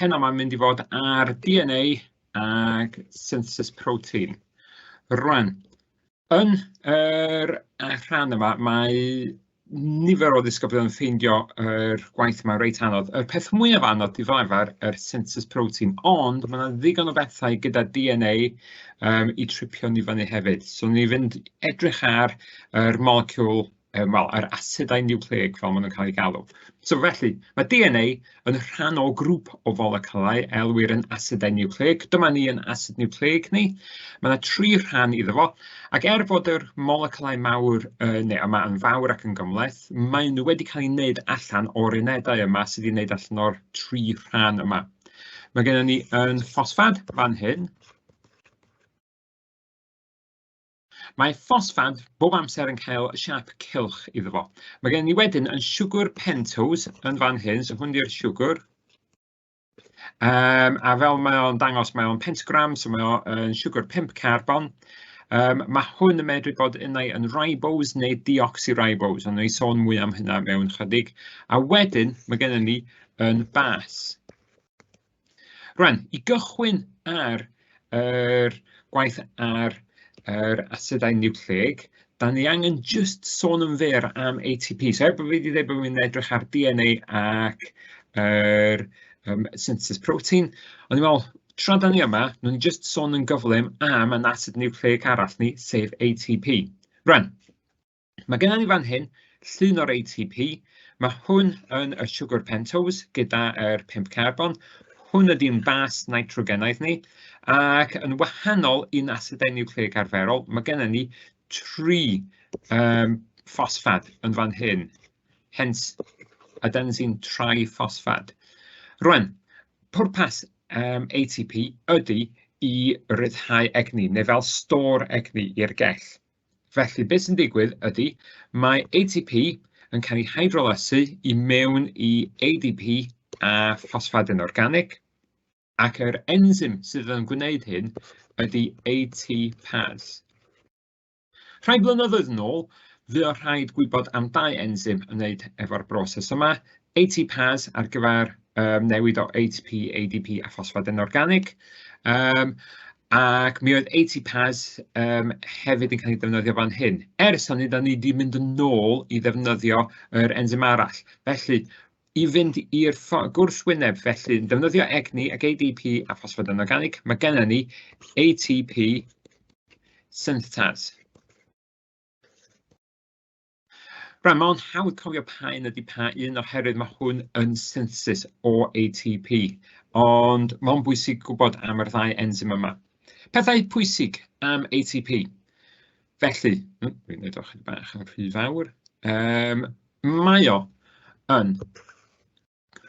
Heno mae'n mynd i fod ar DNA ac synthesis protein. Rwan, yn yr rhan yma, mae nifer o ddisgyblion yn ffeindio yr gwaith yma reit anodd. Y peth mwyaf anodd di fel arfer yr synthesis protein, ond mae yna ddigon o bethau gyda DNA i tripio ni fyny hefyd. So ni fynd edrych ar yr molecule, wel, yr asidau niwcleig fel maen nhw'n cael eu galw. So felly, mae DNA yn rhan o grŵp o folecylau elwir yn asidau niwcleig. Dyma ni yn asid niwcleig ni. Mae yna tri rhan iddo fo, ac er fod yr molecylau mawr, neu yma yn fawr ac yn gymhleth, maen nhw wedi cael eu wneud allan o'r unedau yma sydd wedi wneud allan o'r tri rhan yma. Mae gennym ni yn ffosffad fan hyn. Mae ffosffad bob amser yn cael siâp cylch iddo fo. Mae gen ni wedyn yn siwgr pentose yn fan hyn, so hwn di'r siwgr. A fel mae o'n dangos, mae o'n pentagram, so mae o'n siwgr 5 carbon. Mae hwn yn medru bod unai yn ribose neu deoxyribose, ond wnawn ni sôn mwy am hynna mewn chydig. A wedyn, mae gennym ni yn bas. Rwan, i gychwyn ar yr gwaith ar yr asidau niwcleig, da ni angen jyst sôn yn fyr am ATP. So er bod fi wedi dweud bod fi'n edrych ar DNA ac yr synthesis protein, ond i'n meddwl, tra da ni yma, wnawn ni jyst sôn yn gyflym am yn asid niwcleig arall ni, sef ATP. Rwan, mae gennym ni fan hyn llun o'r ATP. Mae hwn yn y siwgr pentose gyda'r 5 carbon. Hwn ydy'n bas nitrogenaidd ni. Ac yn wahanol i'n asidau niwcleig arferol, mae gennym ni 3 ffosffad yn fan hyn. Hence, adenosine triphosphate. Rwan, pwrpas ATP ydy i ryddhau egni, neu fel stôr egni i'r gell. Felly, beth sy'n digwydd ydy, mae ATP yn cael ei hydrolysu i mewn i ADP a ffosffad anorganig, ac yr enzym sydd yn gwneud hyn ydy ATPase. Rhai blynyddoedd yn ôl, fuodd rhaid gwybod am dau enzym yn wneud efo'r broses yma, ATPase ar gyfer newid o ATP, ADP a ffosffad anorganig, ac mi oedd ATPase hefyd yn cael ei ddefnyddio fan hyn. Ers hynny, da ni wedi mynd yn ôl i ddefnyddio yr enzym arall. Felly, i fynd i'r gwrthwyneb, felly, yn defnyddio egni ac ADP a ffosffad anorganig, mae gennym ni ATP synthetase. Rhaid, mae'n hawdd cofio pa un ydy pa un oherwydd mae hwn yn synthesis o ATP, ond mae'n bwysig gwybod am yr ddau enzym yma. Pethau pwysig am ATP. Felly, dwi'n gwneud o chydig bach yn rhy fawr. Mae o yn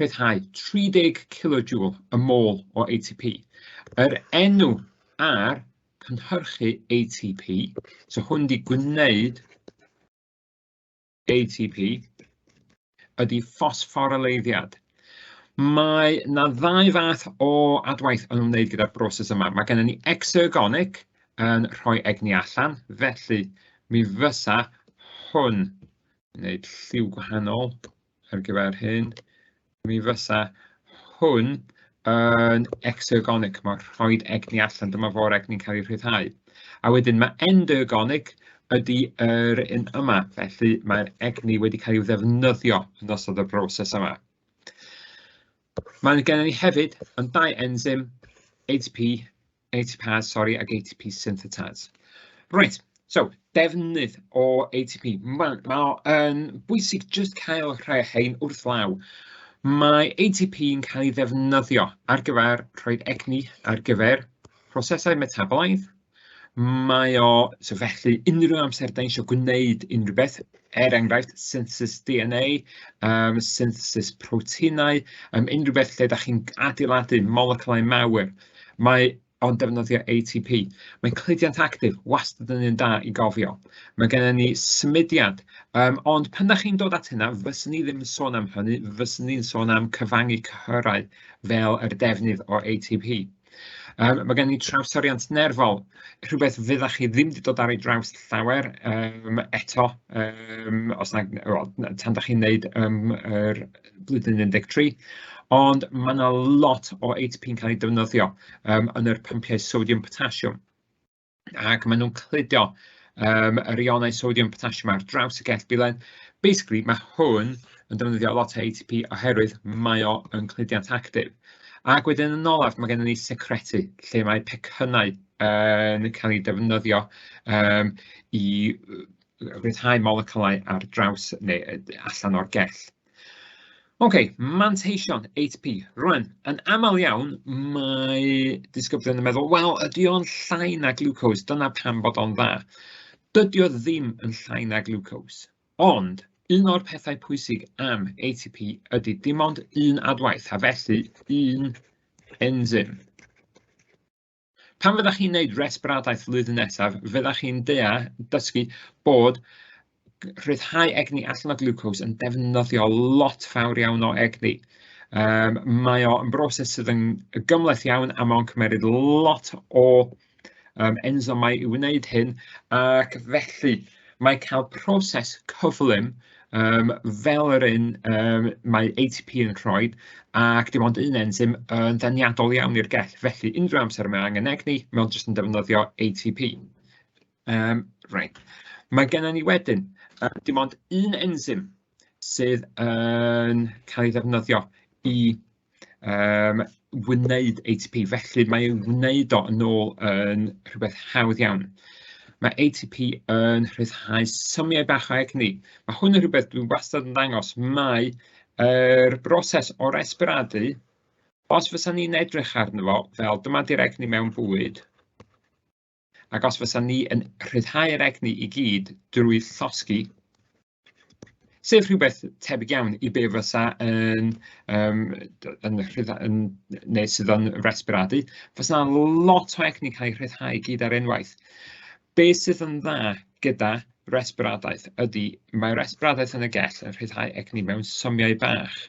rhyddhau 30 kilojoule y mol o ATP. Yr enw ar cynhyrchu ATP, so hwn di gwneud ATP, ydy ffosfforyleiddiad. Mae na ddau fath o adwaith yn ymwneud gyda'r broses yma. Mae gennym ni exergonic yn rhoi egni allan, felly mi fysa hwn, wneud lliw gwahanol ar gyfer hyn, mi fysa hwn yn exergonic, mae'n rhoi egni allan, dyma fo'r egni'n cael ei rhyddhau. A wedyn mae endergonic ydy yr un yma, felly mae'r egni wedi cael ei ddefnyddio yn ystod y broses yma. Mae gennym ni hefyd yn dau enzym, ATP, ATPase, sorry, ac ATP synthetase. Right, so defnydd o ATP. Mae o'n bwysig jyst cael rhai o hein wrth law. Mae ATP yn cael ei ddefnyddio ar gyfer rhoi egni ar gyfer prosesau metabolaidd. Mae o, so felly unrhyw amser da ni eisiau gwneud unrhyw beth, er enghraifft synthesis DNA, synthesis proteinau, unrhyw beth lle da chi'n adeiladu moleculau mawr, mae o'n defnyddio ATP. Mae cludiant actif wastad yn un da i gofio. Mae gennym ni symudiad, ond pan da chi'n dod at hynna, fyswn ni ddim yn sôn am hynny, fyswn ni'n sôn am cyfangu cyhyrau fel yr defnydd o ATP. Mae gen i trawstoriant nerfol, rhywbeth fyddach chi ddim wedi dod ar ei draws llawer eto, os na, well, tan da chi'n neud yr blwyddyn 13. Ond mae yna lot o ATP yn cael ei defnyddio yn yr pympiau sodiwm potasiwm, ac maen nhw'n cludo yr ionau sodiwm potasiwm ar draws y gell bilen. Basically, mae hwn yn defnyddio lot o ATP oherwydd mae o yn cludiant actif. Ac wedyn yn olaf, mae gennym ni secretu, lle mae pecynnau yn cael eu defnyddio i ryddhau molecylau ar draws neu allan o'r gell. OK, manteision ATP. Rwan, yn aml iawn, mae disgyblion yn meddwl, wel, ydy o'n llai na glucose, dyna pam bod o'n dda. Dydy o ddim yn llai na glucose. Ond, un o'r pethau pwysig am ATP ydy dim ond un adwaith, a felly un enzym. Pan fyddach chi'n gwneud resbiradaeth flwyddyn nesaf, fyddach chi'n dysgu bod rhyddhau egni allan o glucose yn defnyddio lot fawr iawn o egni. Mae o yn broses sydd yn gymhleth iawn a mae'n cymeryd lot o enzymau i wneud hyn, ac felly mae cael proses cyflym fel yr un mae ATP yn rhoi, ac dim ond un enzym yn ddeniadol iawn i'r gell. Felly unrhyw amser mae angen egni, mae o'n jyst yn defnyddio ATP. Right. Mae gennym ni wedyn dim ond un enzym sydd yn cael ei ddefnyddio i wneud ATP, felly mae ei wneud o yn ôl yn rhywbeth hawdd iawn. Mae ATP yn rhyddhau symiau bach o egni. Mae hwn yn rhywbeth dwi'n wastad yn dangos, mae yr broses o resbiradu, os fysa ni'n edrych arno fo fel dyma di'r egni mewn bwyd, ac os fysa ni yn rhyddhau'r egni i gyd drwy llosgi, sef rhywbeth tebyg iawn i be fysa yn, neu sydd yn resbiradu, fysa 'na lot o egni cael ei rhyddhau i gyd ar unwaith. Be sydd yn dda gyda resbiradaeth ydy, mae resbiradaeth yn y gell yn rhyddhau egni mewn symiau bach,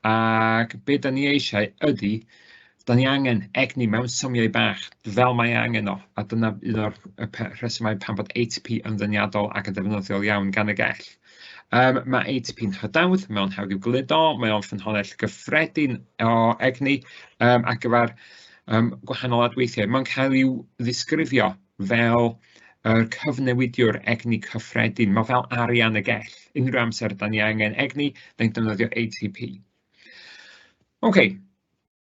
ac be da ni eisiau ydy, da ni angen egni mewn symiau bach fel mae angen o, a dyna un o'r rhesymau pam bod ATP yn ddeniadol ac yn ddefnyddiol iawn gan y gell. Mae ATP'n hydawdd, mae o'n hawdd i'w gludo, mae o'n ffynhonnell gyffredin o egni ar gyfer gwahanol adweithiau. Mae'n cael i'w ddisgrifio fel yr cyfnewidiwr egni cyffredin. Mae fel arian y gell. Unrhyw amser da ni angen egni, da ni'n defnyddio ATP. OK,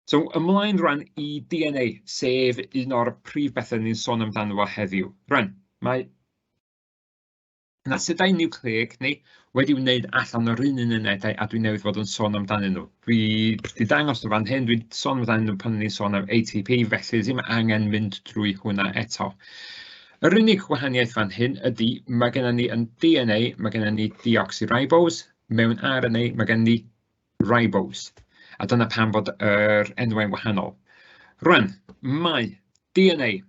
so ymlaen rwan i DNA, sef un o'r prif bethau ni'n sôn amdano fo heddiw. Rwan, mae asidau niwcleig ni wedi wneud allan o'r un unedau a dwi newydd fod yn sôn amdanyn nhw. Dwi wedi dangos nhw fan hyn, dwi'n sôn amdanyn nhw pan ni'n sôn am ATP, felly ddim angen mynd drwy hwnna eto. Yr unig gwahaniaeth fan hyn ydy, mae gennym ni yn DNA, mae gennym ni deoxyribose, mewn RNA mae gennym ni ribose, a dyna pam fod yr enwau'n wahanol. Rwan, mae DNA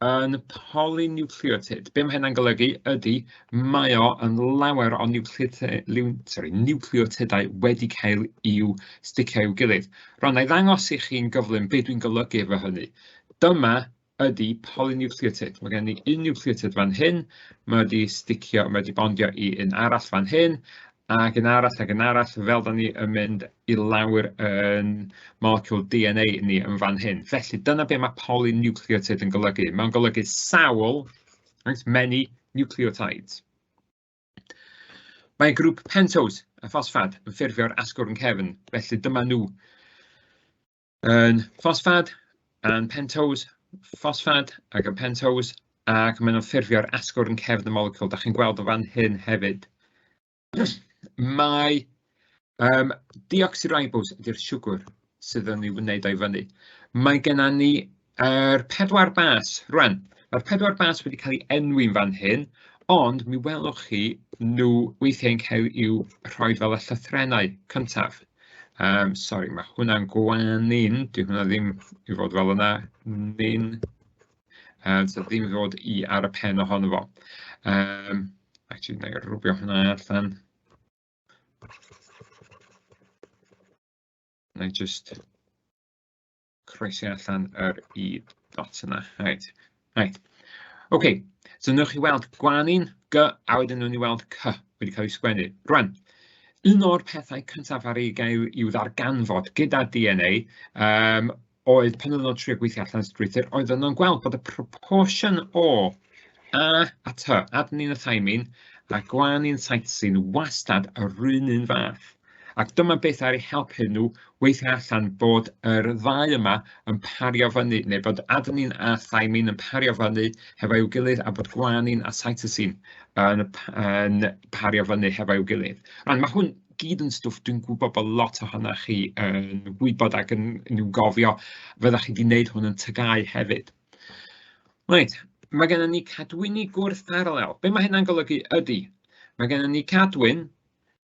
yn polynucleotid. Be mae hynna'n golygu ydy mae o yn lawer o nucleotidau wedi cael i'w sticio i'w gilydd. Rwan, na i ddangos i chi'n gyflym be dwi'n golygu efo hynny. Dyma ydy polynucleotid. Mae gen i un nucleotid fan hyn, mae wedi sticio, mae wedi bondio i un arall fan hyn, ac un arall ac un arall, fel da ni yn mynd i lawr yn molecule DNA ni yn fan hyn. Felly dyna be mae polynucleotid yn golygu. Mae'n golygu sawl, right, many nucleotides. Mae grŵp pentose, y ffosffad, yn ffurfio'r asgwrn cefn, felly dyma nhw yn ffosffad, yn pentose, ffosffad ac yn pentose, ac maen nhw'n ffurfio'r asgwrn cefn y molecule. Da chi'n gweld o fan hyn hefyd. Mae deoxyribose ydy'r siwgr sydd yn ei wneud o'i fyny. Mae genna ni yr 4 bas rwan. Mae'r 4 bas wedi cael ei enwi'n fan hyn, ond mi welwch chi nhw weithiau'n cael i'w rhoi fel y llythrennau cyntaf. Sorry, mae hwnna'n gwanin, di hwnna ddim i fod fel yna, nin. So ddim i fod i ar y pen ohono fo. Actually, na i rwbio hwnna allan. Na i just croesi allan yr i dot yna. Right. Right. OK, so newch chi weld gwanin, G, a wedyn newn ni weld C wedi cael ei sgwennu. Rwan, Un o'r pethau cyntaf ar ei gael i'w ddarganfod gyda DNA oedd pan oedden nhw'n trio gweithio allan strwythur, oedden nhw'n gweld bod y proportion o A a T, adenine a thymine, a guanine cytosine wastad yr un un fath. Ac dyma beth ar eu helpu nhw weithio allan bod yr ddau yma yn pario fyny, neu bod adenine a thymine yn pario fyny hefo'u gilydd, a bod guanine a cytosine yn, yn pario fyny hefo'u gilydd. Rwan, mae hwn gyd yn stwff dwi'n gwybod bod lot ohonoch chi yn gwybod ac yn, yn i'w gofio. Fyddech chi wedi gwneud hwn yn TGAU hefyd. Reit, mae gennym ni cadwyni gwrth-paralel. Be mae hynna'n golygu ydy, mae gennym ni cadwyn,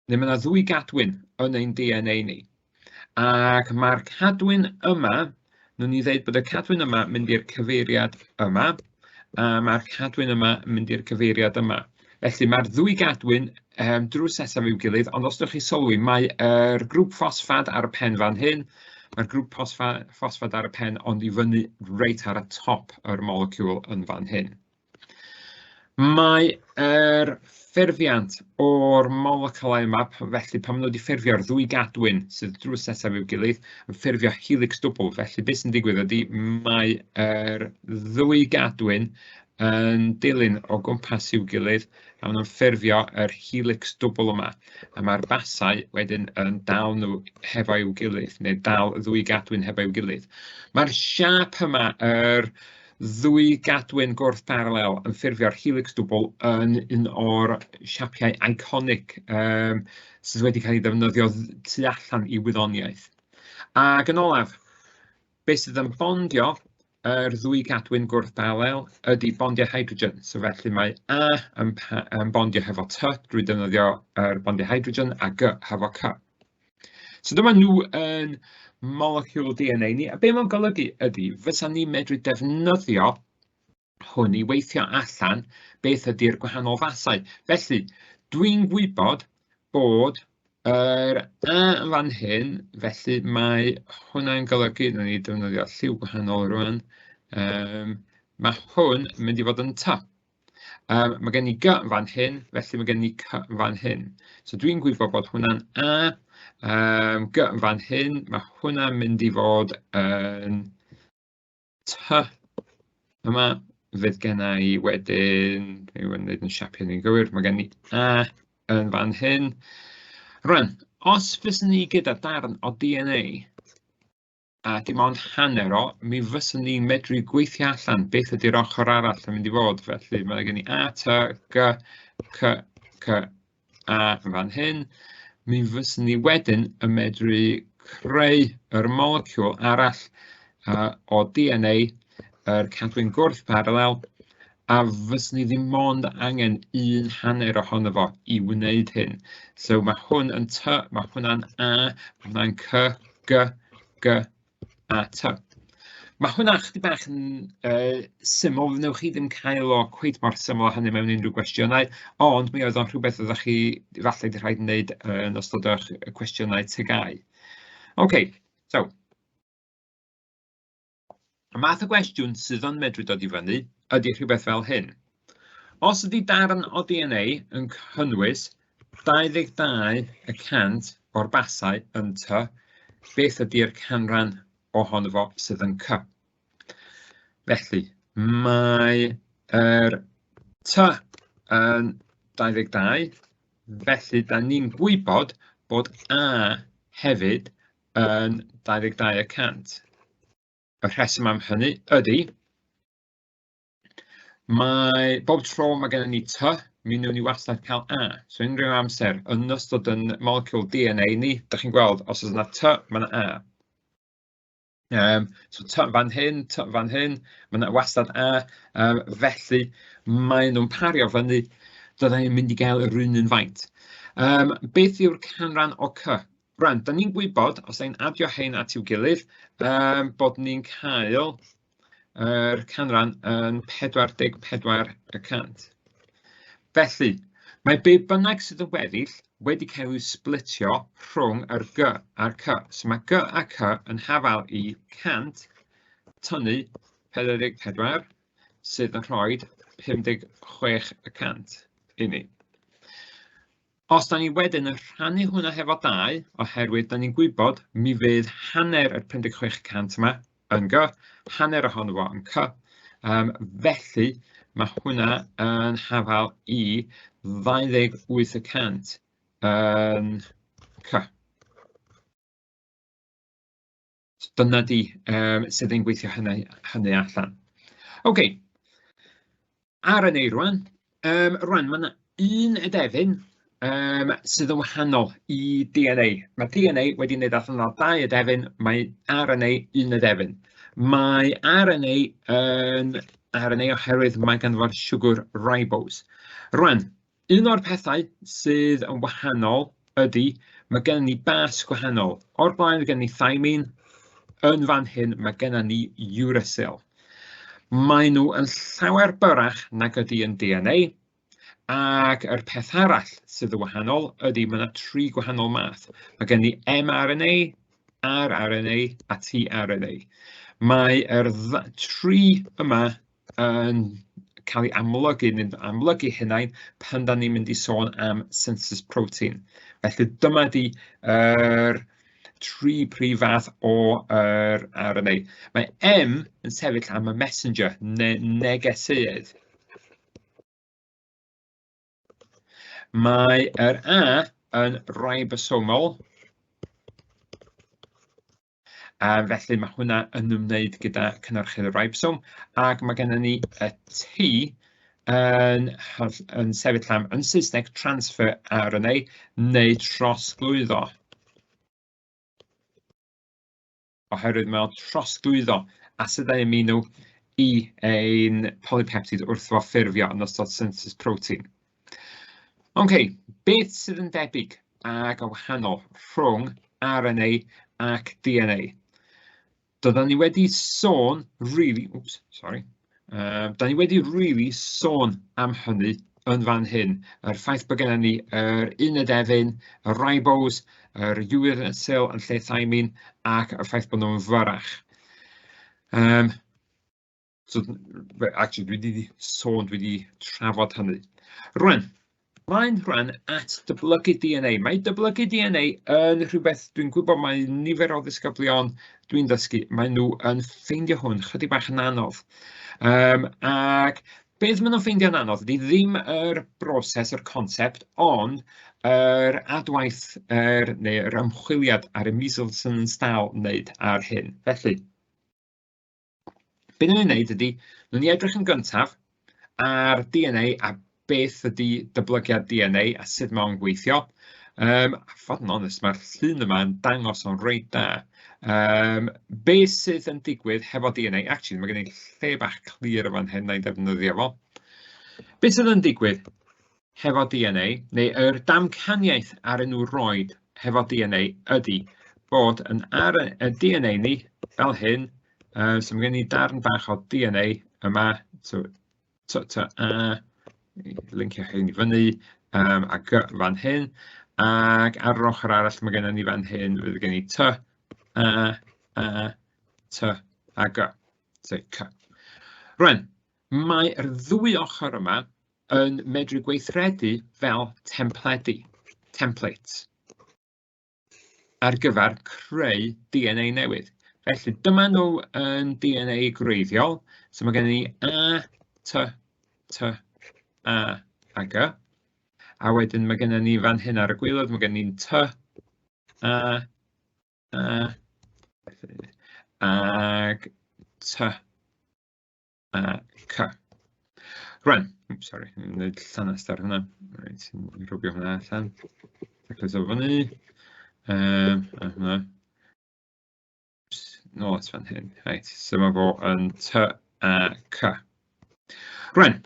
neu mae yna ddwy gadwyn yn ein DNA ni. Ac mae'r cadwyn yma, wnawn ni ddeud bod y cadwyn yma mynd i'r cyfeiriad yma, a mae'r cadwyn yma yn mynd i'r cyfeiriad yma. Felly mae'r ddwy gadwyn drws nesaf i'w gilydd, ond os ydych chi sylwi, mae yr grŵp ffosffad ar y pen fan hyn, mae'r grŵp ffosffad ar y pen ond i fyny reit ar y top yr moleciwl yn fan hyn. Mae yr ffurfiant o'r moleculau yma, felly pan maen nhw wedi ffurfio'r ddwy gadwyn sydd drws nesaf i'w gilydd, yn ffurfio helix dwbl. Felly beth sy'n digwydd ydy mae yr ddwy gadwyn yn dilyn o gwmpas i'w gilydd, a maen nhw'n ffurfio yr helix dwbl yma. A mae'r basau wedyn yn dal nhw hefo'u gilydd, neu dal y ddwy gadwyn hefo'u gilydd. Mae'r siâp yma, yr ddwy gadwyn gwrth-paralel yn ffurfio'r helix dwbl yn un o'r siapiau iconic sydd wedi cael ei ddefnyddio tu allan i wyddoniaeth. Ac yn olaf, beth sydd yn bondio yr ddwy gadwyn gwrth-paralel ydy bondiau hydrogen. So felly mae A yn, yn bondio hefo T drwy defnyddio yr bondiau hydrogen a G hefo C. So dyma nhw yn molecule DNA ni, a be mae'n golygu ydy, fysa ni'n medru defnyddio hwn i weithio allan beth ydy'r gwahanol fasau. Felly, dwi'n gwybod bod yr A yn fan hyn, felly mae hwnna'n golygu, wnawn ni defnyddio lliw gwahanol rwan, mae hwn yn mynd i fod yn T. Mae gen i G fan hyn, felly mae gen i C fan hyn. So dwi'n gwybod bod hwnna'n A, G fan hyn, mae hwnna'n mynd i fod yn T. Yma, fydd gen i wedyn, dwi'n gwneud yn siapio ni'n gywir, mae gen i A yn fan hyn. Rwan, os fyswn ni gyda darn o DNA, a dim ond hanner o, mi fyswn ni'n medru gweithio allan beth ydy'r ochr arall yn mynd i fod. Felly mae gen i A, T, G, C, C, A yn fan hyn. Mi fyswn ni wedyn yn medru creu yr moleciwl arall o DNA, yr cadwyn gwrth paralel, a fyswn ni ddim ond angen un hanner ohono fo i wneud hyn. So mae hwn yn T, mae hwnna'n A, mae hwnna'n C, G, G, A, T. Mae hwnna chydig bach yn syml, wnewch chi ddim cael o cweit mor syml â hynny mewn unrhyw gwestiynau, ond mi oedd o'n rhywbeth oeddech chi falle wedi rhaid wneud yn ystod eich cwestiynau TGAU. OK, so Y math o gwestiwn sydd yn medru dod i fyny ydy rhywbeth fel hyn. Os ydy darn o DNA yn cynnwys 22 y cant o'r basau yn T, beth ydy'r canran ohono fo sydd yn C? Felly, mae yr T yn 22, felly da ni'n gwybod bod A hefyd yn 22 y cant. Y rheswm am hynny ydy, mae bob tro mae gennym ni T, mi wnawn ni wastad cael A. So unrhyw amser yn ystod yn molecule DNA ni, dych chi'n gweld, os oes yna T, mae yna A. So T fan hyn, T fan hyn, mae yna wastad A, felly maen nhw'n pario fyny, dydyn ni'n mynd i gael yr un un faint. Beth yw'r canran o C? Rwan, da ni'n gwybod, os da ni'n adio hein at i'w gilydd, bod ni'n cael yr canran yn 44 y cant. Felly, mae be bynnag sydd yn weddill wedi cael ei splitio rhwng yr G a'r C. So mae G a C yn hafal i 100 tynnu 44 sydd yn rhoi 56 y cant i ni. Os da ni wedyn yn rhannu hwnna hefo 2, oherwydd da ni'n gwybod mi fydd hanner yr 56% yma yn G, hanner ohono fo yn C. Felly mae hwnna yn hafal i 28% yn C. So dyna di sydd yn gweithio hynny allan. OK, RNA rwan. Rwan, mae yna un edefyn sydd yn wahanol i DNA. Mae DNA wedi wneud allan o dau edefyn, mae RNA un edefyn. Mae RNA yn RNA oherwydd mae ganddo fo'r siwgr ribose. Rwan, un o'r pethau sydd yn wahanol ydy, mae gennym ni bas gwahanol. O'r blaen, mae gennym ni thymine, yn fan hyn mae gennym ni uracil. Maen nhw yn llawer byrrach nag ydy yn DNA, ac yr peth arall sydd yn wahanol ydy mae yna tri gwahanol math. Mae gen ni mRNA, rRNA a tRNA. Mae'r tri yma yn cael ei amlygu, neu'n amlygu hunain pan da ni'n mynd i sôn am synthesis protein. Felly dyma di yr tri prif fath o yr RNA. Mae M yn sefyll am y messenger, neu negeseuedd. Mae yr A yn ribosomal, A felly mae hwnna yn ymwneud gyda cynhyrchydd y ribosome, ac mae gennym ni y T yn sefyll am, yn Saesneg, transfer RNA neu trosglwyddo. Oherwydd mae o'n trosglwyddo asidau amino i ein polypeptid wrth fo ffurfio yn ystod synthesis protein. OK, beth sydd yn debyg ac yn wahanol rhwng RNA ac DNA? Doedden ni wedi sôn, really, oops, sorry, da ni wedi really sôn am hynny yn fan hyn. Yr ffaith bod gennym ni yr un edefyn, y ribose, yr uracil yn lle thymine, ac y ffaith bod nhw'n fyrrach. So, actually, dwi wedi sôn, dwi wedi trafod hynny. Rwan, mlaen rwan at dyblygu DNA. Mae dyblygu DNA yn rhywbeth dwi'n gwybod mae nifer o ddisgyblion dwi'n dysgu, maen nhw yn ffeindio hwn chydig bach yn anodd. Ac beth maen nhw'n ffeindio'n anodd ydy ddim yr broses, yr concept, ond yr adwaith neu yr ymchwiliad ar y Meselson style wneud ar hyn. Felly, be wnawn ni wneud ydy, wnawn ni edrych yn gyntaf ar DNA a beth ydy dyblygiad DNA a sut mae o'n gweithio. A fod yn onest, mae'r llun yma yn dangos o'n reit da. Beth sydd yn digwydd hefo DNA? Actually, mae gen i lle bach clir yn fan hyn, na i ddefnyddio fo. Beth sydd yn digwydd hefo DNA, neu yr damcaniaeth ar enw roed hefo DNA ydy bod yn ar y DNA ni, fel hyn, so mae gen i darn bach o DNA yma, so T, T, A, lincio hyn i fyny, a G fan hyn, ac ar yr ochr arall mae gennym ni fan hyn, fydd gen i T, A, A, T, a G, so C. Rwan, mae'r ddwy ochr yma yn medru gweithredu fel templedi, templates, ar gyfer creu DNA newydd. Felly dyma nhw yn DNA gwreiddiol. So mae gen i A, T, T, A a G. A wedyn mae gennym ni fan hyn ar y gwaelod, mae gen ni'n T, A, A, ag T, a C. Rwan, oops, sorry, yn gwneud llanast ar hwnna. Reit, yn rhwbio hwnna allan. Taclus o fyny. A hwnna. Oops, nôl at fan hyn. Reit, so mae fo yn T a C. Rwan,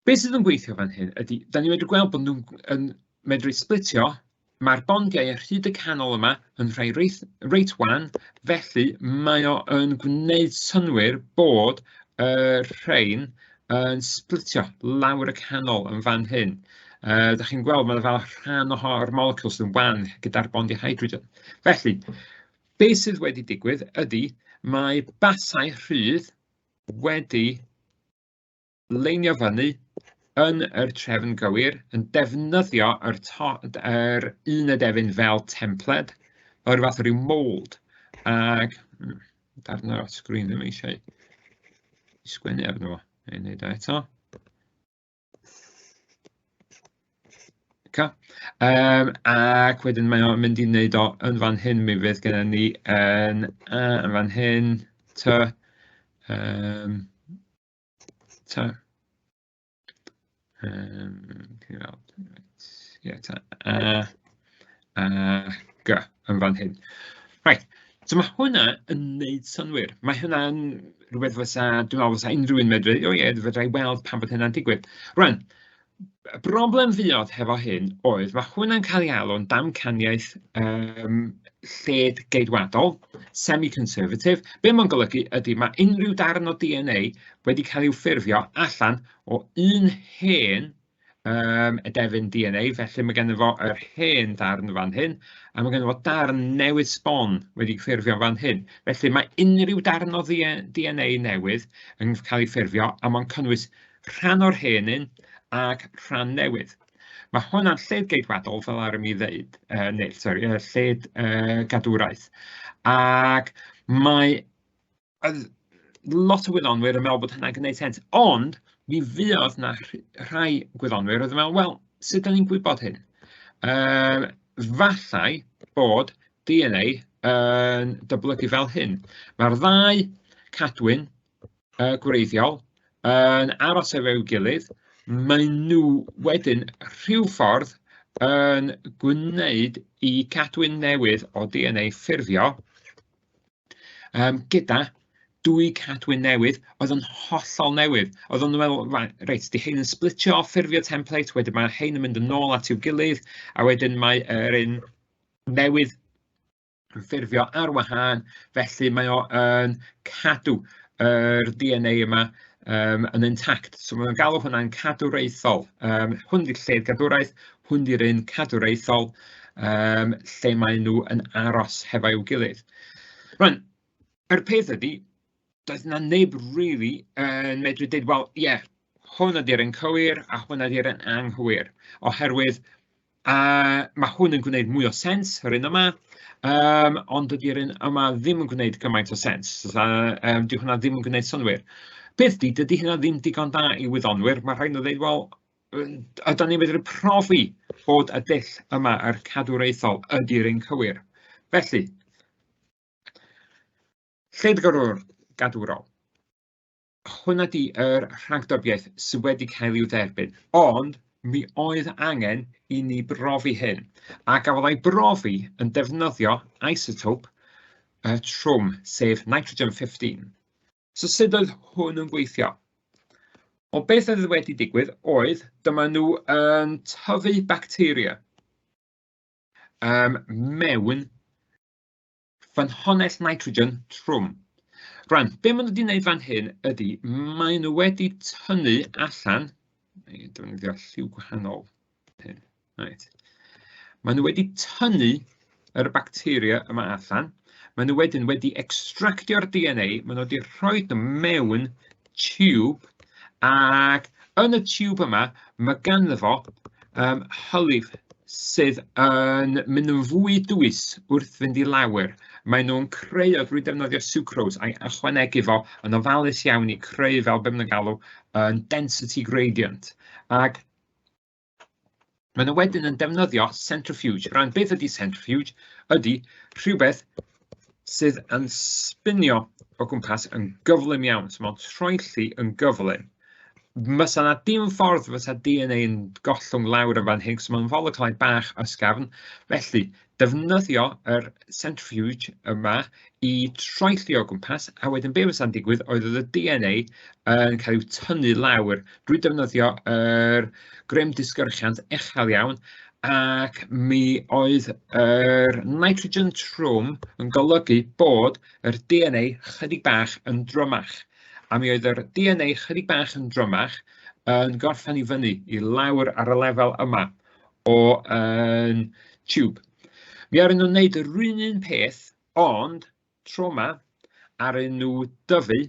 beth sydd yn gweithio fan hyn ydy, da ni wedi gweld bod nhw'n yn medru splitio. Mae'r bondiau ar hyd y canol yma yn rhai reit wan, felly mae o yn gwneud synnwyr bod y rhain yn splitio lawr y canol yn fan hyn. Dach chi'n gweld mae fel rhan o'r molecule sydd yn wan gyda'r bondiau hydrogen. Felly, beth sydd wedi digwydd ydy mae basau rhydd wedi leinio fyny yn yr trefn gywir, yn defnyddio yr, yr un edefyn fel templed, fel rhyw fath o ryw mold. Ac darn o'r sgrin ddim eisiau sgwennu arno fo. Neu wneud o eto. Ca. Ac wedyn mae o'n mynd i wneud o yn fan hyn, mi fydd gennym ni yn, A yn fan hyn, T, T, yeah, T, A, A, G yn fan hyn. Right, so mae hwnna yn neud synnwyr. Mae hwnna'n rhywbeth fysa, dwi'n meddwl fysa unrhyw un medru, o ie, fedra i weld pam bod hynna'n digwydd. Rwan, y broblem fuodd hefo hyn oedd, mae hwnna'n cael ei alw'n damcaniaeth lled geidwadol, semi-conservative. Be mae'n golygu ydy mae unrhyw darn o DNA wedi cael ei ffurfio allan o un hen edefyn DNA, felly mae genno fo yr hen darn fan hyn, a mae genno fo darn newydd sbon wedi ffurfio fan hyn. Felly mae unrhyw darn o DNA newydd yn cael ei ffurfio, a mae'n cynnwys rhan o'r hen un ac rhan newydd. Mae hwnna'n lled geidwadol, fel ar mi ddeud, neu, sori, lled gadwraeth. Ac mae lot o wyddonwyr yn meddwl bod hynna'n gwneud sens, ond mi fuodd na rhai gwyddonwyr oedd yn meddwl, wel, sut dan ni'n gwybod hyn? Fallai bod DNA yn dyblygu fel hyn. Mae'r ddau cadwyn gwreiddiol yn aros efo'i gilydd, maen nhw wedyn rhyw ffordd yn gwneud i cadwyn newydd o DNA ffurfio gyda dwy cadwyn newydd oedd yn hollol newydd. Oedd o'n meddwl, reit, di hein yn splitio, ffurfio template, wedyn mae hein yn mynd yn ôl at i'w gilydd, a wedyn mae yr un newydd yn ffurfio ar wahân, felly mae o yn cadw yr DNA yma yn intact. So mae'n galw hwnna'n cadwraethol. Hwn di'r lled gadwraeth, hwn di'r un cadwraethol, lle maen nhw yn aros hefo'u gilydd. Rwan, yr peth ydy, doedd na neb really yn medru dweud, wel, ie, yeah, hwn ydy'r un cywir a hwn ydy'r un anghywir, oherwydd mae hwn yn gwneud mwy o sens, yr un yma, ond dydy'r un yma ddim yn gwneud gymaint o sens. Dyw hwnna ddim yn gwneud synnwyr. Beth di, dydy hynna ddim digon da i wyddonwyr. Mae rhaid nhw ddweud, wel, ydan ni'n medru profi bod y dull yma, yr cadwraethol, ydy'r un cywir. Felly, lled gadwrol. Hwnna di yr rhagdybiaeth sydd wedi cael i'w dderbyn, ond mi oedd angen i ni brofi hyn. A gafodd ei brofi yn defnyddio isotope trwm, sef nitrogen 15. So sut oedd hwn yn gweithio? O beth oedd wedi digwydd oedd dyma nhw yn tyfu bacteria mewn ffynhonnell nitrogen trwm. Rwan, be maen nhw wedi gwneud fan hyn ydy, maen nhw wedi tynnu allan, defnyddio lliw gwahanol hyn, right. Maen nhw wedi tynnu yr bacteria yma allan, maen nhw wedyn wedi extractio'r DNA, maen nhw wedi rhoi nhw mewn tiwb, ac yn y tiwb yma, mae ganddo fo hylif sydd yn mynd yn fwy dwys wrth fynd i lawr. Maen nhw'n creu o drwy defnyddio sucrose a'i ychwanegu fo yn ofalus iawn i creu fel be maen nhw'n galw yn density gradient. Ac maen nhw wedyn yn defnyddio centrifuge. Rhan beth ydy centrifuge? Ydy rhywbeth sydd yn spinio o gwmpas yn gyflym iawn. So mae'n troelli yn gyflym. Fysa na dim ffordd fysa DNA yn gollwng lawr yn fan hyn, so mae'n foleciwlau bach ysgafn. Felly, defnyddio yr centrifuge yma i troelli o gwmpas, a wedyn be fysa'n digwydd oedd y DNA yn cael ei tynnu lawr drwy defnyddio yr grym disgyrchiant uchel iawn, ac mi oedd yr nitrogen trwm yn golygu bod yr DNA chydig bach yn drymach. A mi oedd yr DNA chydig bach yn drymach yn gorffen i fyny i lawr ar y lefel yma o tube. Mi aru nhw'n wneud yr un peth, ond tro yma aru nhw dyfu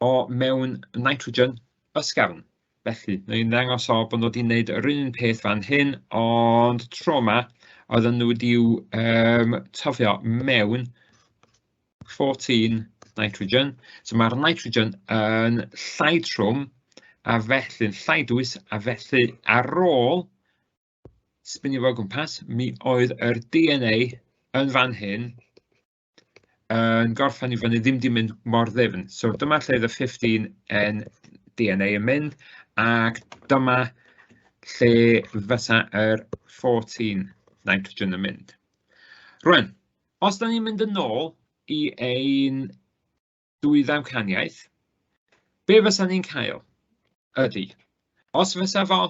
o mewn nitrogen ysgafn. Felly, wna i ddangos o bod nhw wedi gwneud yr un peth fan hyn, ond tro yma, oedden nhw wedi'w tyfio mewn 14 nitrogen. So mae'r nitrogen yn llai trwm, a felly'n llai dwys, a felly ar ôl sbinio fo o gwmpas, mi oedd yr DNA yn fan hyn yn gorffen i fyny ddim 'di mynd mor ddyfn. So dyma lle oedd y 15N DNA yn mynd, ac dyma lle fysa yr 14 nitrogen yn mynd. Rwan, os da ni'n mynd yn ôl i ein dwy ddamcaniaeth, be fysa ni'n cael ydy, os fysa fo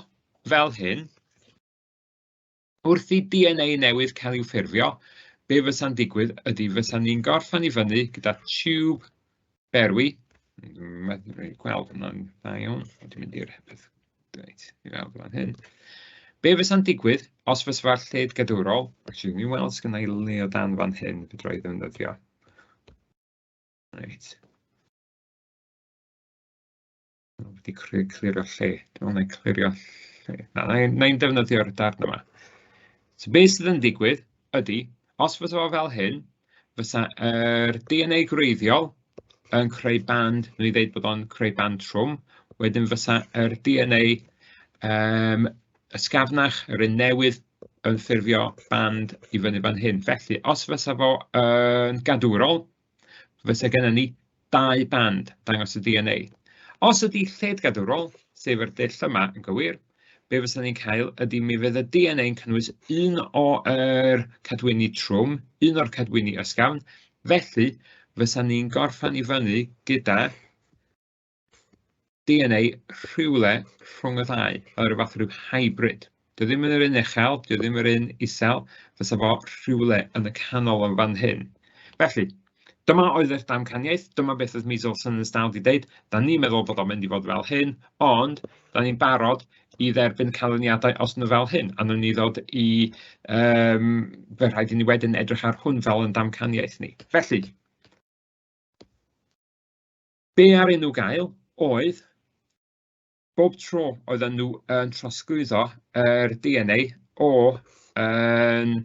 fel hyn, wrth i DNA newydd cael i'w ffurfio, be fysa'n digwydd ydy fysa ni'n gorffen i fyny gyda tiwb berwi. Mae'n gweld hwnna'n dda iawn. Dwi'n mynd i'r peth reit, i weld fan hyn. Be fysa'n digwydd os fysa fo'r lled gadwrol? Actually, ni'n weld sgynna i le o dan fan hyn, fedra i ddefnyddio. Reit. Wedi clirio lle. Dwi'n meddwl na i clirio lle. Na, na i'n defnyddio'r darn yma. So beth sydd yn digwydd ydy, os fysa fo fel hyn, fysa yr DNA gwreiddiol yn creu band, wnawn ni ddeud bod o'n creu band trwm, wedyn fysa yr DNA ysgafnach, yr un newydd, yn ffurfio band i fyny fan hyn. Felly, os fysa fo yn gadwrol, fysa gennym ni dau band dangos y DNA. Os ydy lled-gadwrol, sef yr dull yma yn gywir, be fysa ni'n cael ydy mi fydd y DNA yn cynnwys un o'r cadwyni trwm, un o'r cadwyni ysgafn, felly fysa ni'n gorffen i fyny gyda DNA rhywle rhwng y ddau, fel rhyw fath o ryw hybrid. Dio ddim yn yr un uchel, dio ddim yr un isel, fysa fo rhywle yn y canol yn fan hyn. Felly, dyma oedd yr damcaniaeth, dyma beth oedd Meselson and Stahl 'di deud, da ni'n meddwl bod o'n mynd i fod fel hyn, ond da ni'n barod i dderbyn canlyniadau os nhw fel hyn, a nhw'n ni ddod i, fe rhaid i ni wedyn edrych ar hwn fel yn damcaniaeth ni. Felly, be ar nhw gael oedd, bob tro oedden nhw yn trosglwyddo yr DNA o yn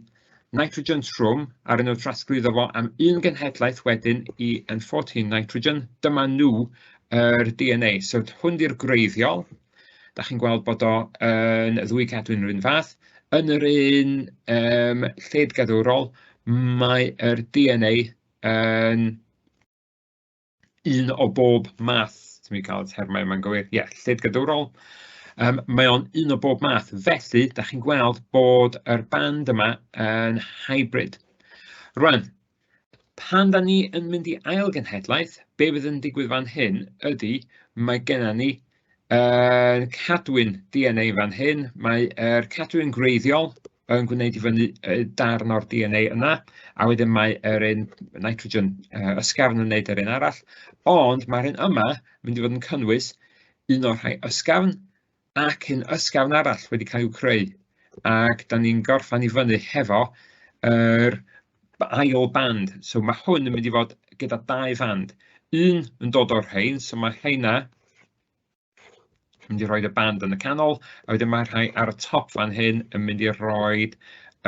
nitrogen trwm, ar nhw trosglwyddo fo am un genhedlaeth wedyn i yn 14 nitrogen, dyma nhw yr DNA. So hwn di'r gwreiddiol. Da chi'n gweld bod o yn ddwy cadwyn yr un fath. Yn yr un lled-gadwrol, mae yr DNA yn un o bob math, ti'n mynd i cael y termau yma'n gywir, ie, yeah, lled-gadwrol. Mae o'n un o bob math, felly da chi'n gweld bod yr band yma yn hybrid. Rwan, pan da ni yn mynd i ail genhedlaeth, be fydd yn digwydd fan hyn ydy, mae genna ni cadwyn DNA fan hyn, mae yr cadwyn gwreiddiol yn gwneud i fyny darn o'r DNA yna, a wedyn mae yr un nitrogen ysgafn yn gwneud yr un arall, ond mae'r un yma mynd i fod yn cynnwys un o'r rhai ysgafn ac un ysgafn arall wedi cael i'w creu, ac da ni'n gorffen i fyny hefo yr ail band. So mae hwn yn mynd i fod gyda dau fand, un yn dod o'r rhain, so mae rheina yn mynd i roid y band yn y canol, a wedyn mae rhai ar y top fan hyn yn mynd i roid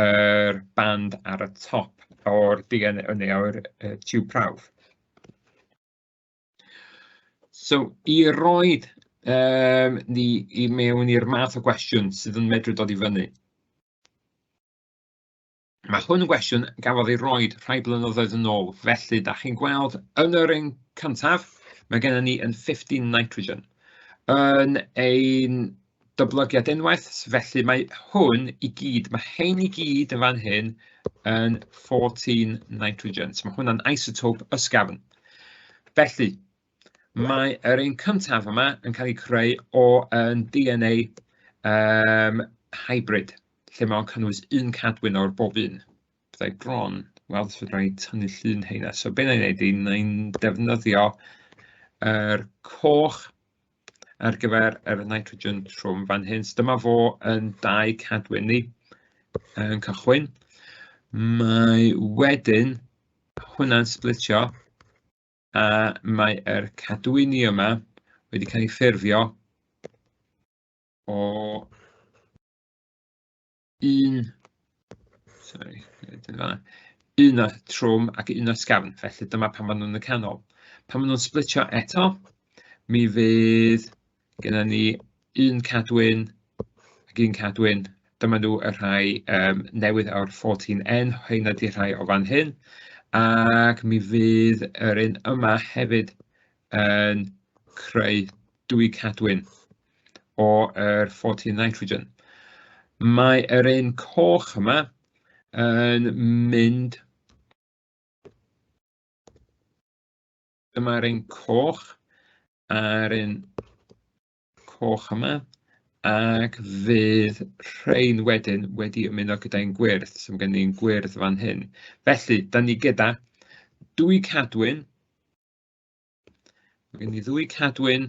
yr band ar y top o'r DNA, neu o'r tiwb prawf. So, i roid ni i mewn i'r math o gwestiwn sydd yn medru dod i fyny. Mae hwn yn gwestiwn gafodd ei roid rhai blynyddoedd yn ôl, felly da chi'n gweld yn yr un cyntaf, mae gennym ni yn 15 nitrogen. Yn ein dyblygiad unwaith, felly mae hwn i gyd, mae hein i gyd yn fan hyn yn 14 nitrogen. So mae hwnna'n isotope ysgafn. Felly, mae yr un cyntaf yma yn cael ei creu o yn DNA hybrid, lle mae'n cynnwys un cadwyn o'r bob un. Byddai bron, wel, fedra i tynnu llun heina. So be na i wneud i, na i'n defnyddio yr coch ar gyfer yr nitrogen trwm fan hyn. So dyma fo yn dau cadwyn ni yn cychwyn. Mae wedyn hwnna'n splitio a mae'r cadwyni yma wedi cael eu ffurfio. o un, sorry, un o trwm ac un o sgafn, felly dyma pan maen nhw'n y canol. Pan maen nhw'n splitio eto, mi fydd gennym ni un cadwyn ac un cadwyn. Dyma nhw y rhai newydd o'r 14N, rheina 'di rhai o fan hyn. Ac mi fydd yr un yma hefyd yn creu dwy cadwyn o'r 14 nitrogen. Mae yr un coch yma yn mynd... Dyma'r un coch a'r un coch yma, ac fydd rhain wedyn wedi ymuno gyda'n gwyrdd, so mae gen ni'n gwyrdd fan hyn. Felly, da ni gyda dwy cadwyn, mae gen ni ddwy cadwyn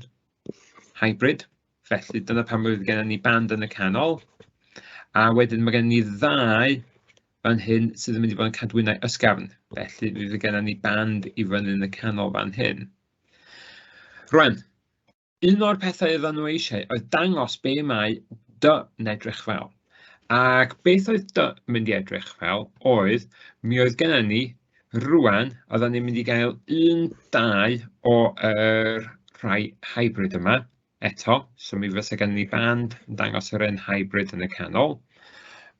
hybrid, felly dyna pam fydd gennym ni band yn y canol, a wedyn mae gen ni ddau fan hyn sydd yn mynd i fod yn cadwynau ysgafn, felly fydd gennym ni band i fyny yn y canol fan hyn. Rwan, un o'r pethau oedden nhw eisiau oedd dangos be mae dy yn edrych fel. Ac beth oedd dy yn mynd i edrych fel oedd, mi oedd gennym ni rwan, oedden ni'n mynd i gael un, dau o'r rhai hybrid yma eto, so mi fysa gennym ni band yn dangos yr un hybrid yn y canol,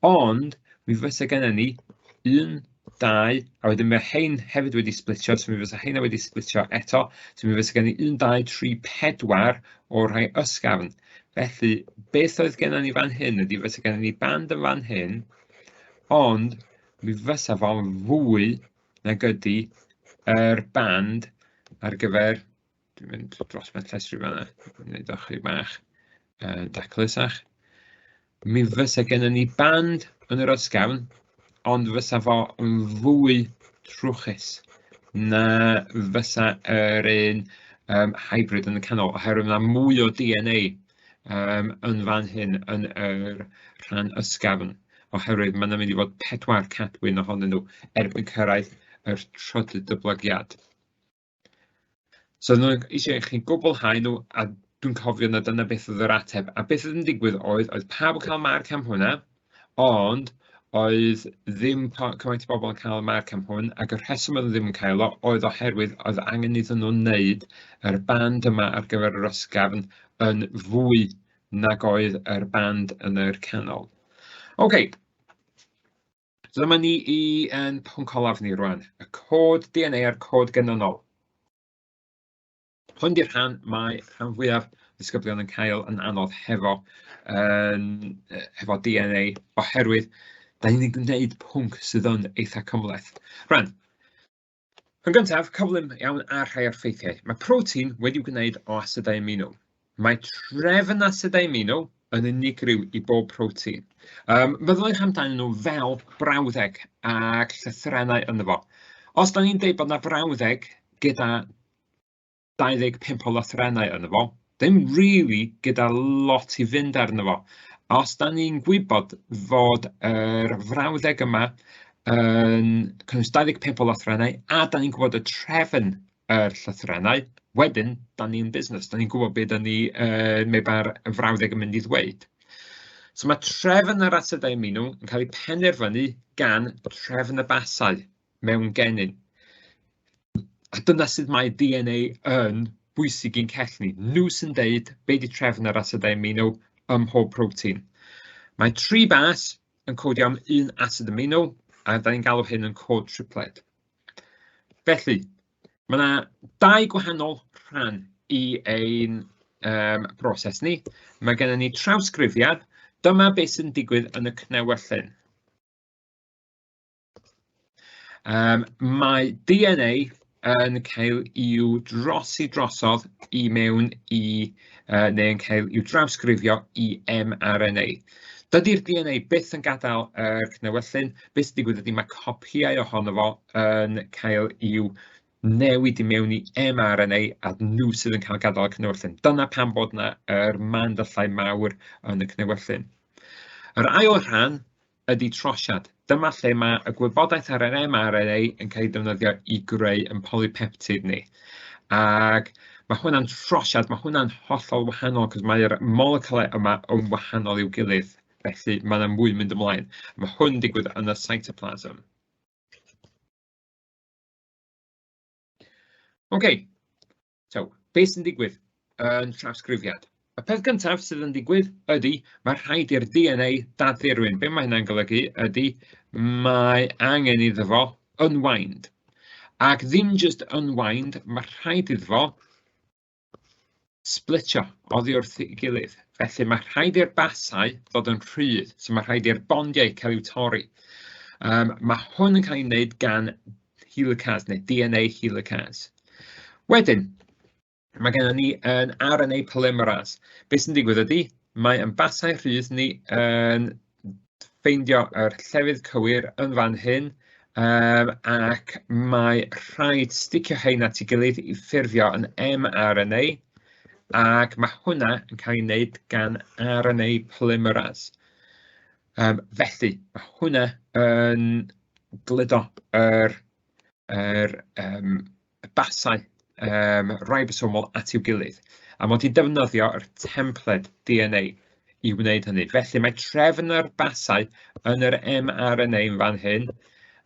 ond mi fysa gennym ni un, dau, a wedyn mae hein hefyd wedi splitio, so mi fysa heina wedi splitio eto, so mi fysa gen i 1, 2, 3, 4 o'r rhai ysgafn. Felly, beth oedd gennym ni fan hyn ydy fysa gennym ni band yn fan hyn, ond mi fysa fo'n fwy nag ydy yr band ar gyfer, dwi'n mynd dros ben llestri fan'na, wneud o chydig bach daclusach. Mi fysa gennym ni band yn yr ysgafn, ond fysa fo yn fwy trwchus na fysa yr un hybrid yn y canol, oherwydd mae mwy o DNA yn fan hyn yn yr rhan ysgafn, oherwydd mae yna mynd i fod 4 cadwyn ohonyn nhw erbyn cyrraedd yr trydydd dyblygiad. So oedden nhw eisiau i chi gwblhau nhw, a dwi'n cofio na dyna beth oedd yr ateb. A beth oedd yn digwydd oedd, oedd pawb yn cael marc am hwnna, ond oedd ddim cymaint o bobl yn cael marc am hwn, ac y rheswm oedd ddim yn cael o oedd oherwydd oedd angen iddyn nhw wneud yr band yma ar gyfer yr ysgafn yn fwy nag oedd yr band yn yr canol. OK. So dyma ni i yn pwnc olaf ni rwan, y cod DNA a'r cod genynol. Hwn di'r rhan mae rhan fwyaf ddisgyblion yn cael yn anodd hefo DNA, oherwydd da ni'n gwneud pwnc sydd yn eitha cymhleth. Rwan, yn gyntaf, cyflym iawn ar rhai o'r ffeithiau. Mae protein wedi'w gwneud o asidau amino. Mae trefn asidau amino yn unigryw i bob protein. Meddyliwch amdanyn nhw fel brawddeg ac llythrennau ynddo fo. Os da ni'n deud bod yna frawddeg gyda 25 o lythrennau ynddo fo, ddim really gyda lot i fynd arno fo. Os da ni'n gwybod fod yr frawddeg yma yn cynnwys 25 o lythrennau, a da ni'n gwybod y trefn yr llythrennau, wedyn da ni'n busnes, da ni'n gwybod beth da ni mae'r frawddeg yn mynd i ddweud. So mae trefn yr asidau amino yn cael ei penderfynu gan trefn y basau mewn genyn. A dyna sut mae DNA yn bwysig i'n cell ni. Nhw sy'n deud be di trefn yr asidau amino ym mhob protein. Mae 3 bas yn codio am un acid amino, a da ni'n galw hyn yn cod tripled. Felly, mae yna 2 gwahanol rhan i ein broses ni. Mae gennym ni trawsgrifiad. Dyma beth sy'n digwydd yn y cnewyllyn. Mae DNA yn cael i'w drosi drosodd i mewn i, neu yn cael i'w drawsgrifio i mRNA. Dydy'r DNA byth yn gadael yr cnewyllyn. Beth sy'n digwydd ydy mae copïau ohono fo yn cael i'w newid i mewn i mRNA, a nhw sydd yn cael gadael y cnewyllyn. Dyna pam bod yna yr mandyllau mawr yn y cnewyllyn. Yr ail rhan ydy trosiad. Dyma lle mae y gwybodaeth ar yr mRNA yn cael ei defnyddio i greu yn polypeptid ni. Ac mae hwnna'n trosiad, mae hwnna'n hollol wahanol, cos mae'r moleculau yma yn wahanol i'w gilydd. Felly mae yna mwy mynd ymlaen. Mae hwn yn digwydd yn y cytoplasm. OK, so beth sy'n digwydd yn trawsgrifiad? Y peth gyntaf sydd yn digwydd ydy, mae rhaid i'r DNA dadlu rhywun. Be mae hynna'n golygu ydy, mae angen iddo fo unwind. Ac ddim just unwind, mae rhaid iddo fo splitio oddi wrth ei gilydd. Felly mae rhaid i'r basau ddod yn rhydd, so mae rhaid i'r bondiau cael eu torri. Mae hwn yn cael ei wneud gan helicase neu DNA helicase. Wedyn, mae gennym ni yn RNA polymerase. Beth sy'n digwydd ydy, mae yn basau rhydd ni yn ffeindio yr llefydd cywir yn fan hyn, ac mae rhaid sticio hein at ei gilydd i ffurfio yn mRNA, ac mae hwnna yn cael ei wneud gan RNA polymerase. Felly, mae hwnna yn gludo y basau ribosomal at i'w gilydd. A mod i'n defnyddio'r templed DNA i wneud hynny. Felly mae trefn yr basau yn yr mRNA yn fan hyn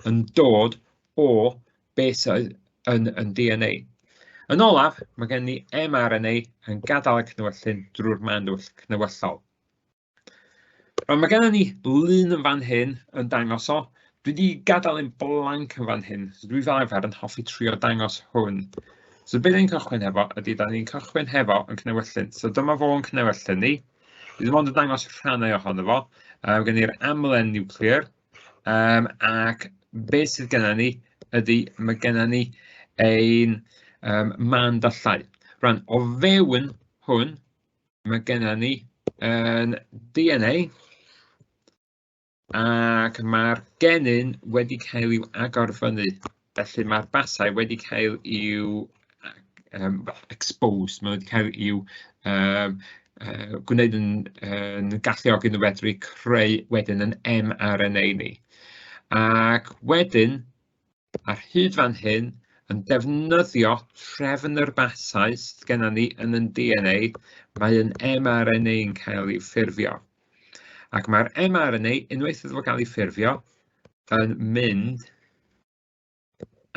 yn dod o beth sydd yn DNA. Yn olaf, mae gen ni mRNA yn gadael y cnewyllyn drwy'r manwl cnewyllol. Rwan, mae gennym ni lun yn fan hyn yn dangos o. Dwi wedi gadael un blank yn fan hyn, so dwi fel arfer yn hoffi trio dangos hwn. So beth ni'n cychwyn hefo ydy, da ni'n cychwyn hefo yn cnewyllyn. So dyma fo'n cnewyllyn ni. Dwi ddim ond yn dangos rhannau ohono fo. Gen ni'r amlen niwclear, ac beth sydd gennym ni ydy, mae gennym ni ein man dyllau. Rwan, o fewn hwn, mae gennym ni yn DNA, ac mae'r genyn wedi cael i'w agor fyny. Felly mae'r basau wedi cael i'w exposed, mae wedi cael i'w gwneud yn galluogi nhw fedru creu wedyn yn mRNA ni. Ac wedyn, ar hyd fan hyn, yn defnyddio trefn yr basau sydd gennym ni yn ein DNA, mae yn mRNA yn cael ei ffurfio. Ac mae'r mRNA, unwaith iddo fo gael ei ffurfio, yn mynd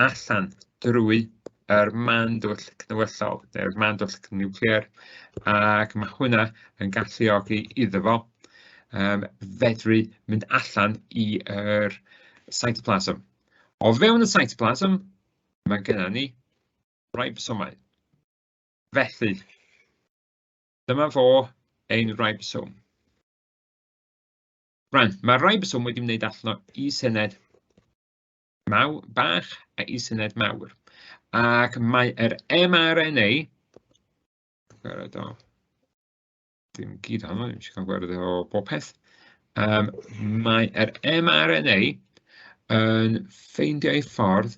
allan drwy yr mandwll cnewyllol, neu'r mandwll niwclear, ac mae hwnna yn galluogi iddo fo fedru mynd allan i'r cytoplasm. O fewn y cytoplasm, mae gennym ni ribosomau. Felly, dyma fo ein ribosom. Rwan, mae'r ribosom wedi wneud allan o is-uned mawr, bach a is-uned mawr. Ac mae'r mRNA, gwared o, dim gyd ohono, ddim eisiau cael gwared o bob peth. Mae'r mRNA yn ffeindio ei ffordd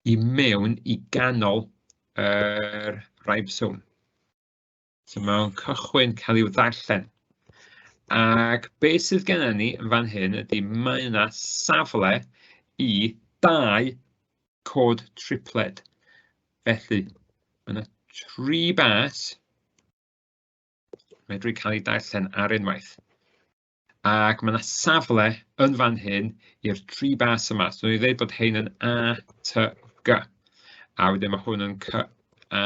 i mewn i ganol yr ribosome. So mae'n cychwyn cael i'w ddarllen. Ac beth sydd gennym ni yn fan hyn ydy mae yna safle i 2 cod tripled. Felly, mae yna 3 bas medru cael ei darllen ar unwaith. Ac mae yna safle yn fan hyn i'r 3 bas yma. So, ni'n dweud bod hein yn A, T, G. A wedyn mae hwn yn C, A,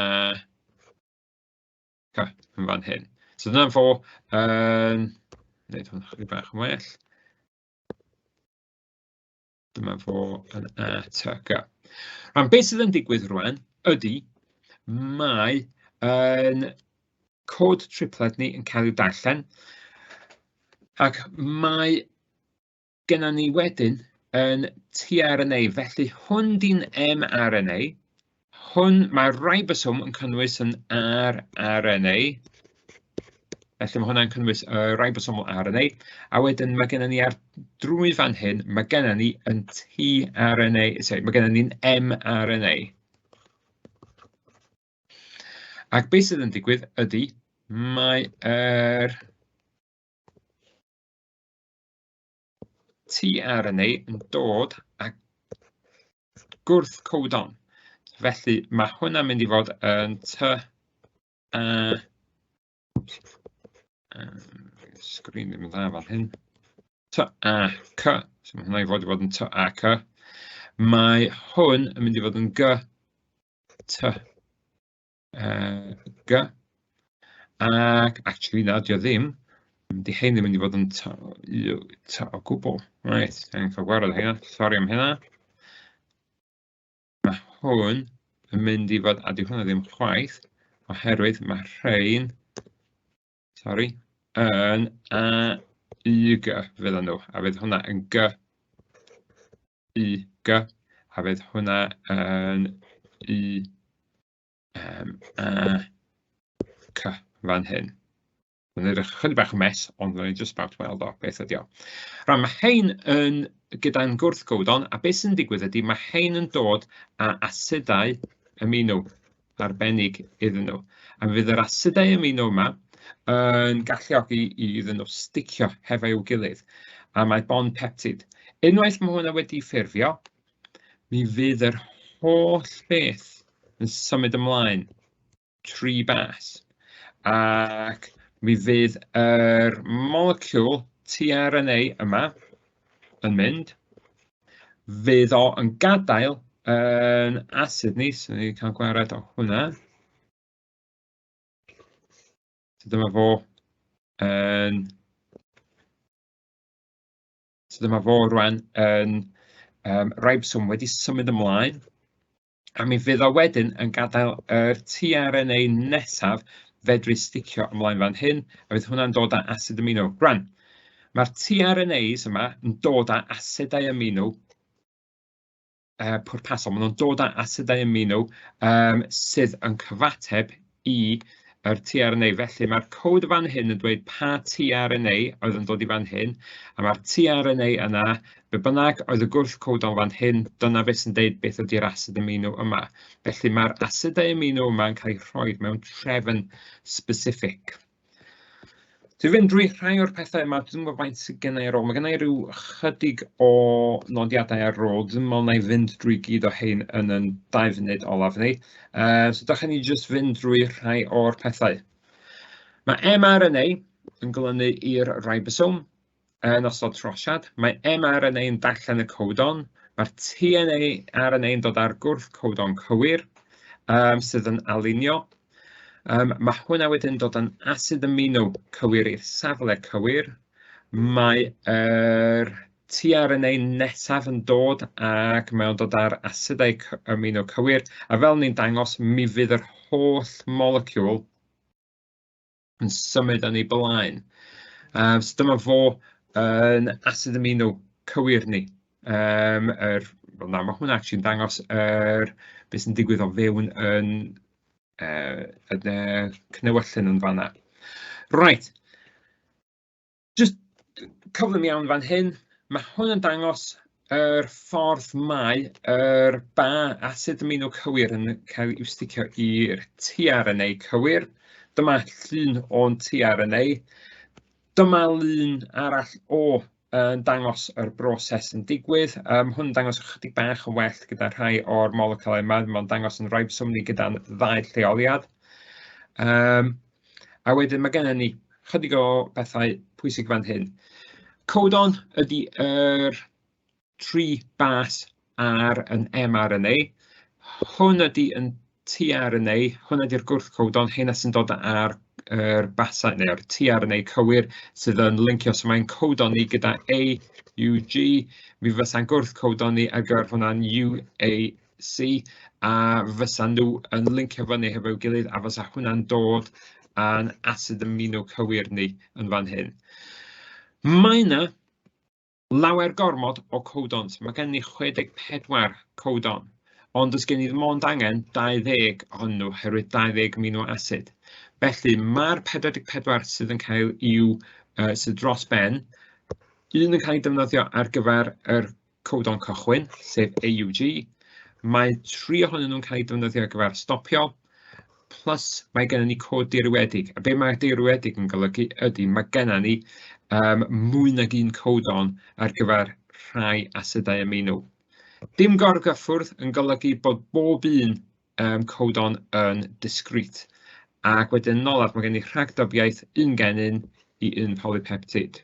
C yn fan hyn. So dyna fo yn gwneud hwn chydig bach yn well. Dyma fo yn A, T, G. Rwan, beth sydd yn digwydd rwan ydy mae yn cod tripled ni yn cael ei darllen, ac mae gennym ni wedyn yn tRNA, felly hwn di'n mRNA, hwn mae'r ribosome yn cynnwys yn rRNA, felly mae hwnna'n cynnwys y ribosomal RNA, a wedyn mae gennym ni ar drwy fan hyn, mae gennym ni yn tRNA, sorry, mae gennym ni'n mRNA. Ac beth sydd yn digwydd ydy, mae'r tRNA yn dod a gwrth codon. Felly mae hwnna'n mynd i fod yn T, A, sgrin ddim yn dda fan hyn. T, A, C. So mae hwnna i fod i fod yn T, A, C. Mae hwn yn mynd i fod yn G, T, G. Ac, actually, na, dio ddim. Di hein ddim yn mynd i fod yn T, U, T o gwbl. Right, angen cael gwared hynna. Sori am hynna. Mae hwn yn mynd i fod, a di hwnna ddim chwaith, oherwydd mae rhain, sori, yn A, U, G fyddan nhw, a fydd hwnna yn G, U, G, a fydd hwnna yn U, M, A, C fan hyn. Mae'n edrych chydig bach o mess, ond o'n i just about weld o beth ydi o. Rhaid, mae hein yn gyda'n gwrthgowdon, a beth sy'n digwydd ydy mae hein yn dod â asidau amino arbennig iddyn nhw. A fydd yr asidau amino yma yn galluogi iddyn nhw sticio hefo'u gilydd. A mae bond peptid. Unwaith mae hwnna wedi ffurfio, mi fydd yr holl beth yn symud ymlaen 3 bas. Ac mi fydd yr moleciwl tRNA yma yn mynd. Fydd o yn gadael yn asid ni, so ni'n cael gwared o hwnna. So dyma fo yn... So dyma fo rwan yn ribosome wedi symud ymlaen. A mi fydd o wedyn yn gadael yr tRNA nesaf fedru sticio ymlaen fan hyn, a fydd hwnna'n dod â asid amino. Rwan, mae'r tRNAs yma yn dod â asidau amino pwrpasol. Maen nhw'n dod â asidau amino sydd yn cyfateb i yr tRNA. Felly mae'r cod fan hyn yn dweud pa tRNA oedd yn dod i fan hyn, a mae'r tRNA yna, be bynnag oedd y gwrthcodon fan hyn, dyna beth sy'n deud beth ydy'r asid amino yma. Felly mae'r asidau amino yma yn cael eu rhoi mewn trefn specific. Dwi'n fynd drwy rhai o'r pethau yma, dwi'n gwybod faint sydd gennau ar ôl. Mae gennau rhyw chydig o nodiadau ar ôl. Dwi'n meddwl na i fynd drwy gyd o hein yn yn 2 funud olaf ni. So dach ni jyst fynd drwy rhai o'r pethau. Mae mRNA yn glynu i'r ribosome yn ystod trosiad. Mae mRNA yn darllen y codon. Mae'r tRNA RNA yn dod ar gwrth codon cywir sydd yn alinio. Mae hwnna wedyn dod yn asid amino cywir i'r safle cywir. Mae yr tRNA nesaf yn dod ac mae o'n dod ar asidau amino cywir. A fel ni'n dangos, mi fydd yr holl moleciwl yn symud yn ei blaen. So dyma fo yn asid amino cywir ni. Wel na, mae hwnna actually'n dangos beth sy'n digwydd o fewn yn y cnewyllyn yn fanna. Right. Just cyflym iawn fan hyn. Mae hwn yn dangos yr ffordd mae yr ba asid amino cywir yn cael ei sticio i'r tRNA cywir. Dyma llun o'n tRNA. Dyma lun arall o yn dangos yr broses yn digwydd. Hwn yn dangos ychydig bach yn well gyda rhai o'r moleciwlau yma. Mae'n dangos yn ribosome ni gyda'n ddau lleoliad. A wedyn mae gennym ni chydig o bethau pwysig fan hyn. Codon ydy yr 3 bas ar yn mRNA. Hwn ydy yn tRNA, hwn ydy'r gwrthcodon, hynna sy'n dod ar yr basau neu'r tRNA cywir sydd yn lincio. So mae'n codon ni gyda A, U, G, mi fysa'n gwrthcodon ni ar gyfer hwnna'n U, A, C, a fysa nhw yn lincio fyny hefo'i gilydd, a fysa hwnna'n dod â'n asid amino cywir ni yn fan hyn. Mae yna lawer gormod o codons. Mae gen ni 64 codon, ond does gen i ddim ond angen 20 ohonyn nhw oherwydd 20 amino acid. Felly mae'r 44 sydd yn cael i'w, sydd dros ben, un yn cael ei defnyddio ar gyfer yr codon cychwyn, sef AUG. Mae 3 ohonyn nhw'n cael eu defnyddio ar gyfer stopio, plus mae gennym ni cod dirywiedig. A be mae dirywiedig yn golygu ydy mae gennym ni mwy nag un codon ar gyfer rhai asidau amino. Dim gorgyffwrdd yn golygu bod bob un codon yn discrete. Ac wedyn yn olaf, mae gen i rhagdybiaeth un genyn i un polypeptid.